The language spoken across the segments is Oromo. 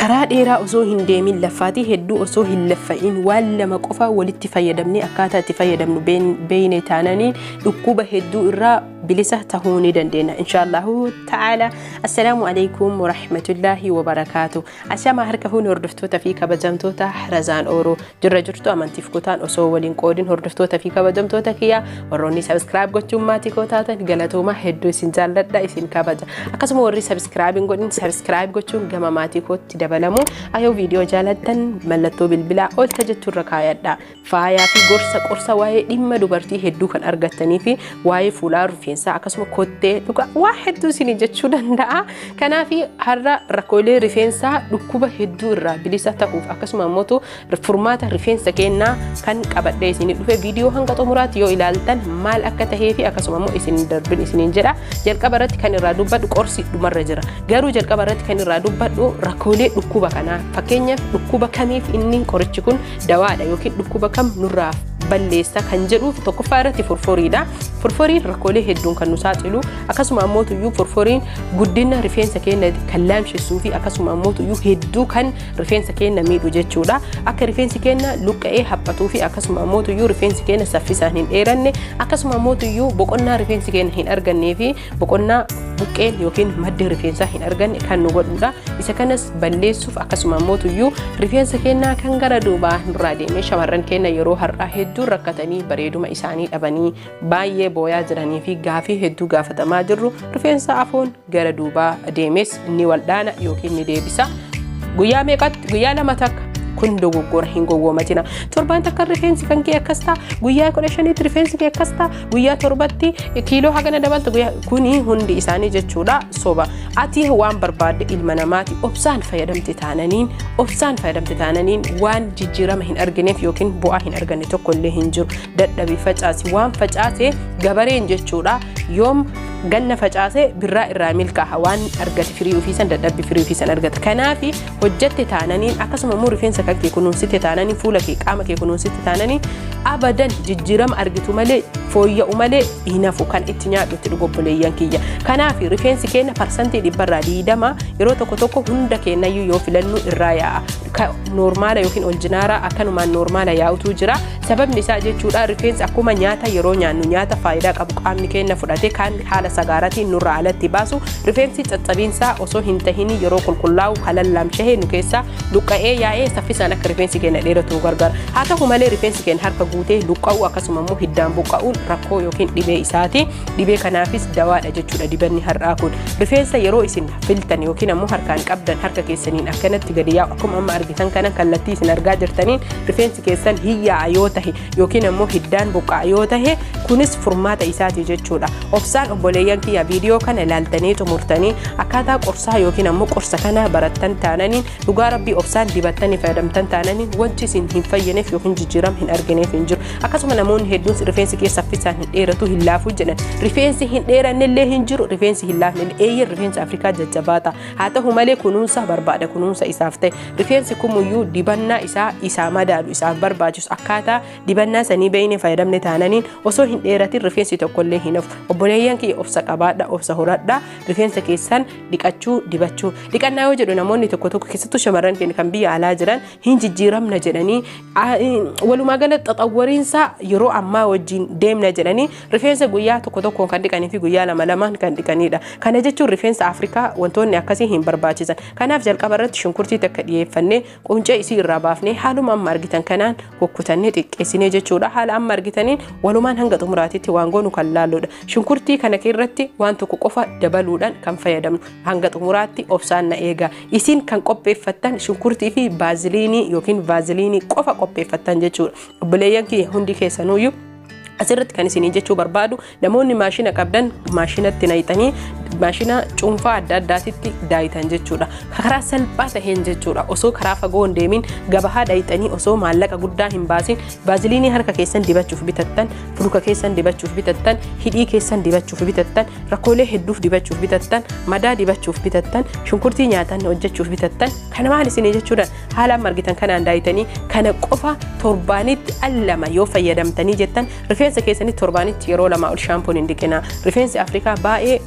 Karaa dheeraa osoo hin deemin, laffaatii hedduu osoo hin laffa'in, waan lama qofa walitti fayyadamnee akkaataa itti fayyadamnu beeyne taananiin dhukkuba hedduu irraa bilisa tahuu ni dandeenya, inshaallahu ta'ala. Assalaamu alaikum warahmatullaahi wabarakaatu. Ashamaa, harka fuuni hordoftoota fi kabajamtoota Razaan Ooroo, jirra jirtu amantiif kutaan osoo waliin qoodin, hordoftoota fi kabajamtoota kiyyaa, warroonni subscribe gochuun maatii koo taatan galatooma, hedduu isin jaalladha, isin kabaja. Akkasuma warri subscribe hin godhin subscribe gochuun gama maatii kootti dabalamu. Ayoo, viidiyoo jaalattan mallattoo bilbilaa olta jechuurra kaayadha. Faayaa fi gorsa, qorsa waa'ee dhimma dubartii hedduu kan argattanii fi waa'ee fuulaa, rifeensaa, akkasuma kottee dhugaa waa hedduu isin jechuu danda'a. Kanaaf har'a rakkoolee rifeensaa dhukkuba hedduu irraa bilisa ta'uuf, akkasuma immoo furmaata rifeensa kennaa kan qabadhee isin dhufe, viidiyoo hanga xumuraatti yoo ilaaltan maal akka tahee fi akkasuma immoo isin darbin isiniin jedha. Jalqaba irratti kan irraa dubbadhu qorsi dhumarra jira. Garuu jalqaba irratti kan irraa dubbadhu rakkoolee dhukkuba kanaa, fakkeenyaaf dhukkuba kamiif inni qorichi kun dawaadha yookiin dhukkuba kam nurraa balleessa kan jedhuuf, tokkoffaa irratti forforiidha. Forforiin rakkoolee hedduun kan nu saaxilu, akkasuma ammoo tuyyuu forforiin guddina rifeensa keenya kan laamshessuu fi akkasuma ammoo tuyyuu hedduu kan rifeensa keenya miidhu jechuudha. Akka rifeensi keenya luqqa'ee haphatuu fi akkasuma ammoo tuyyuu rifeensi keenya saffisaan hin dheeranne, akkasuma ammoo tuyyuu boqonnaa rifeensi keenya hin argannee fi boqonnaa buqqeen yookiin maddi rifeensaa hin arganne kan nu godhudha. Isa kanas balleessuuf, akkasuma ammoo tuyyuu rifeensa keenyaa kan gara duubaa nurraa deemee, shamarran keenya yeroo har'aa hedduu rakkatanii bareeduma isaanii dhabanii baay'ee booyaa jiranii fi gaafii hedduu gaafatamaa jirru, rifeensa afoon gara duubaa deemes ni waldhaana yookiin ni deebisa. Guyyaa meeqatti? Guyyaa 2 takka. Kun dogoggora, hin gowwoomatina. Torbaan takka rifeensi kan kee akkas ta'a, guyyaa 15tti rifeensi kee akkas ta'a, guyyaa 7tti kiiloo hagana dabalta, guyyaa kuni hundi isaanii jechuudha soba. Ati waan barbaadde ilma namaati obsaan fayyadamte taananiin, obsaan fayyadamte taananiin, waan jijjiirama hin argineef yookiin bu'aa hin arganne tokko illee hin jiru. Dadhabi, facaasi, waan facaase gabareen jechuudha yoom ganna facaase birraa irraa milkaa'a, waan argate firii ofiisan, dadhabbi firii ofiisan argata. Kanaaf hojjatte taananiin, akkasuma immoo rifeensa kan kee kunuunsite taananiin, fuula kee, qaama kee kunuunsite taananiin, abadan jijjiirama argitu malee, fooyya'u malee hin hafu. Kan itti nyaadhu itti dhugu, obboleeyyan kiyya. Kanaaf rifeensi keenya 20% yeroo tokko tokko hunda keenyayyuu yoo filannu irraa yaa'a. Normal yookiin oljinaaraa akkanumaan normal yaa'utu jira. Sababni isaa jechuudha, rifeensi akkuma nyaata yeroo nyaannu nyaata faayidaa qabu qaamni keenya fudhate kan haala sagaaratiin nurraa alatti baasu, rifeensi caccabiinsaa osoo hin tahin yeroo qulqullaa'u kalallamshahee nu keessaa luqqa'ee yaa'ee saffisaan akka rifeensi keenya dheeratu nu gargaara. Haa ta'u malee rifeensi keenya harka guutee luqqa'uu, akkasuma immoo hiddaan buqqa'uun rakkoo yookiin dhibee isaati. Dhibee kanaafis dawaadha jechuudha dibanni har'aa kun. Rifeensa yeroo isin filtan yookiin ammoo harkaan qabdan, harka keessaniin akkanatti gadi yaa'u, akkuma amma argitan kana kallattii isin argaa jirtaniin rifeensi keessan hiyyaa'a yoo tahe yookiin ammoo hiddaan buqqa'a yoo tahe, kunis furmaata isaati jechuudha. Obsaan obboleeyyan kiyya, viidiyoo kana ilaaltanii xumurtanii akkaataa qorsaa yookiin ammoo qorsa kana barattan taananiin, dhugaa rabbii obsaan dibattanii fayyadamtan taananiin, wanti isin hin fayyaneef yookiin jijjiirama hin argineef hin jiru. Akkasuma namoonni hedduun rifeensi keessa saffisaan hin dheeratu, hin laafu jedhan. Rifeensi hin dheerannellee hin jiru, rifeensi hin laafne. Eeyyee, rifeensi Afrikaa jajjabaata. Haa ta'u malee kunuunsa barbaada, kunuunsa isaaf ta'e. Rifeensi kumuyyuu dibannaa isaa isaa madaalu, isaaf barbaachisu, akkaataa dibannaa sanii beeyne fayyadamne taananiin osoo hin dheeratin rifeensi tokkollee hin hafu. Obboleeyyan kiyya, obsa qabaadha, obsa horadha. Rifeensa keessan dhiqachuu, dibachuu. Dhiqannaa yoo jedhu namoonni tokko tokko, keessattuu shamarran keenya kan biyya alaa jiran, hin jijjiiramna jedhanii, walumaa gala xaxawwariinsa yeroo ammaa wajjin deemna jedhanii rifeensa guyyaa tokko tokkoon kan dhiqanii fi guyyaa lama lamaan kan dhiqanidha. Kana jechuun rifeensa Afrikaa wantoonni akkasii hin barbaachisan. Kanaaf jalqaba irratti shunkurtii takka dhiyeeffannee, quncee isii irraa baafnee, haaluma amma argitan kanaan kukkutannee xiqqeessinee jechuudha. Haala amma argitaniin walumaan hanga xumuraatitti waan goonu kan laalludha. Shunkurtii kana irratti waan tokko qofa dabaluudhaan kan fayyadamnu, hanga xumuraatti obsaan na eega. Isin kan qopheeffattan shunkurtii fi baaziliinii yookiin vaaziliinii qofa qopheeffattan jechuudha. Obboleeyyan kiyya, hundi keessanuyyuu asirratti kan isinii jechuu barbaadu, namoonni maashina qabdan maashinatti naqxanii maashina cuunfaa adda addaatitti daayitan jechuudha. Karaa salphaa taheen jechuudha. Osoo karaa fagoo hin deemin, gabahaa dhayxanii, osoo maallaqa guddaa hin baasin, vaaziliinii harka keessan dibachuuf bitattan, furuka keessan dibachuuf bitattan, hidhii keessan dibachuuf bitattan, rakkoolee hedduuf dibachuuf bitattan, madaa dibachuuf bitattan, shunkurtii nyaatan hojjechuuf bitattan, kana maal isinii jechuudha, haala amma argitan kanaan daayitanii kana qofa torbaanitti al lama yoo fayyadamtanii jettan, rifeensa keessanitti torbaanitti yeroo 2 ol shaampoon hin dhiqina. Rifeensi Afrikaa baay'ee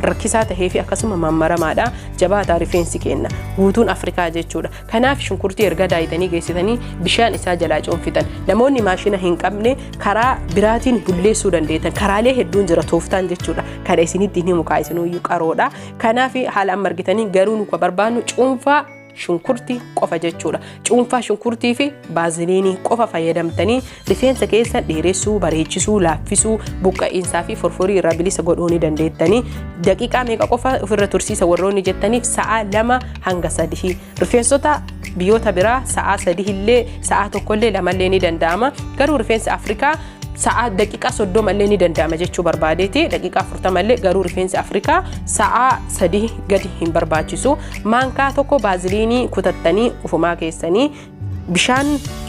Rakkisaa tahee fi akkasuma mammaramaadha. Jabaataa rifeensi kenna guutuun Afrikaa jechuudha. Kanaaf shunkurtii erga daayitanii geessitanii bishaan isaa jalaa cuunfitan. Namoonni maashina hin qabne karaa biraatiin bulleessuu dandeettan. Karaalee hedduun jira tooftaan jechuudha. Kana isinitti hin himu, kaasinuyyuu qaroodha. Kanaaf haala amma argitanii garuu nu barbaannu cuunfaa shunkurtii qofa jechuudha. Cuunfaa shunkurtii fi baaziliinii qofa fayyadamtanii rifeensa keessan dheeressuu, bareechisuu, laaffisuu, buqqa'iinsaa fi forforii irraa bilisa godhuu ni dandeettanii. Daqiiqaa meeqa qofa ofirra tursiisa warroonni jettaniif, sa'a 2 hanga 3. Rifeensota biyyoota biraa sa'a 3 illee, sa'a 1 illee, 2 illee ni danda'ama. Garuu rifeensa Afrikaa sa'a daqiiqaa 30 illee ni danda'ama jechuu barbaadeeti. Daqiiqaa 40 illee, garuu rifeensi Afrikaa sa'a 3 gadi hin barbaachisu. Maankaa tokko baaziliinii kutattanii ufumaa keessanii bishaan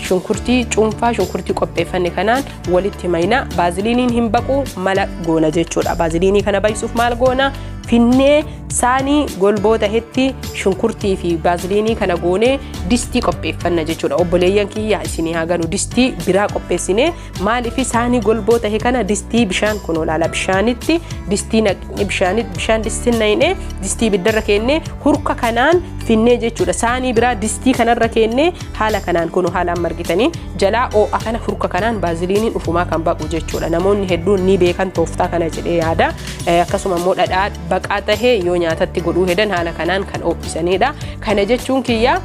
shunkurtii, cuunfaa shunkurtii qopheeffanne kanaan walitti mayna. Baaziliiniin hin baqu mala goona jechuudha. Baaziliinii kana baysuuf maal goona? Finnee saanii golboo tahetti shunkurtii fi baaziliinii kana goonee distii qopheeffanna jechuudha. Obboleeyyan kiyya, isinii haa galu. Distii biraa qopheessinee, maaliif saanii golboo tahe kana distii bishaan kun olaala bishaanitti distii naqnee, bishaanitti bishaan distii naqnee, distii ibiddarra keennee, hurka kanaan finnee jechuudha. Saanii biraa distii kanarra keennee, haala kanaan kun haala amma argitanii jalaa oo'a kana hurka kanaan baaziliiniin ufumaa kan baqu jechuudha. Namoonni hedduun ni beekan tooftaa kana jedhee yaada. Akkasuma immoo dhadhaa baqaa tahee yoo nyaatatti godhuu hedan haala kanaan kan oo'isanidha. Kana jechuun kiyya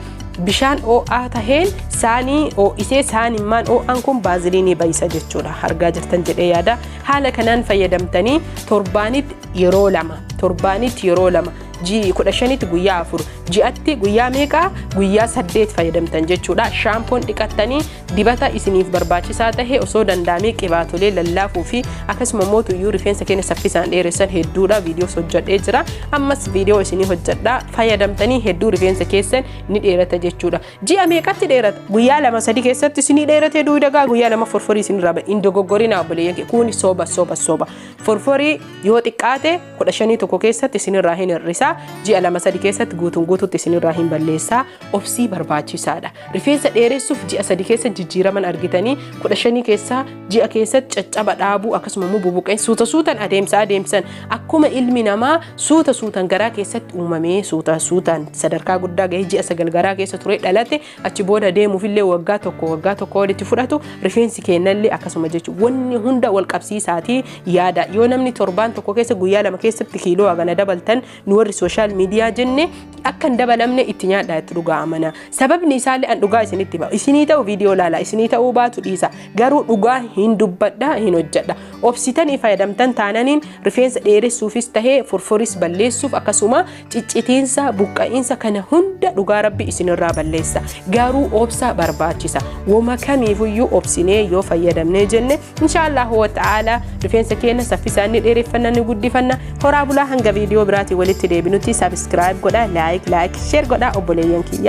bishaan oo'aa taheen saanii oo'isee, saanimmaan oo'aan kun baaziliinii bayisa jechuudha. Argaa jirtan jedhee yaada. Haala kanaan fayyadamtanii torbaanitti yeroo lama, torbaanitti yeroo lama, 15tti guyyaa 4, ji'atti guyyaa meeqaa? Guyyaa 8 fayyadamtan jechuudha. Shaampoon dhiqattanii dibata isiniif barbaachisaa tahe, osoo danda'amee qibaatolee lallaafuu fi akkasuma immoo tuyyuu rifeensa keenya saffisaan dheeressan hedduudha. Viidiyoo hojjedhee jira, ammas viidiyoo isinii hojjedhaa. Fayyadamtanii hedduu rifeensa keessan ni dheerata jechuudha. Ji'a meeqatti dheerata? Guyyaa 2 3 keessatti isinii dheerate. Duudagaa guyyaa 2 forforii isinirraa hin dogoggorinaa obboleeyyan. Kun soba, soba, soba. Forforii yoo xiqqaate 15 tokko keessatti isinirraa hin hir'isaa. Ji'a 2 3 keessatti guutuun guutuutti isinirraa hin balleessaa. Obsii barbaachisaadha. Rifeensa dheeressuuf ji'a 3 keessa jijjiiraman argitanii, 15 keessaa ji'a keessatti caccaba dhaabuu, akkasuma immoo bubuqeen suuta suutan adeemsa adeemsan, akkuma ilmi namaa suuta suutan garaa keessatti uumamee, suuta suutan sadarkaa guddaa gahee, ji'a 9 garaa keessa ture dhalate, achi booda deemuufillee waggaa tokko, waggaa tokko walitti fudhatu, rifeensi kennallee akkasuma jechuudha. Wanni hunda wal qabsiisaatii yaada. Yoo namni torbaan tokko keessa guyyaa 2 keessatti kiiloo hagana dabaltan, nu warri social media jenne akka hin dabalamne itti nyaadhaa, itti dhugaa amana. Sababni isaallee an dhugaa isinitti hima. Isinii ta'u viidiyoo laala, isinii ta'uu baatu dhiisa. Garuu dhugaa hin dubbadha, hin hojjedha. Obsitanii fayyadamtan taananiin rifeensa dheeressuufis tahee furfuris balleessuuf, akkasuma ciccitiinsa, buqqa'iinsa kana hunda dhugaa Rabbi isinirraa balleessa. Garuu obsa barbaachisa. Woma kamiifuyyuu obsinee yoo fayyadamnee jenne, inshaallahu wa ta'ala, rifeensa keenya saffisaan ni dheereffanna, ni guddifanna. Horaa bulaa, hanga viidiyoo biraatiin walitti deebinutti subscribe godha, like, like, share godha, obboleeyyan kiyya.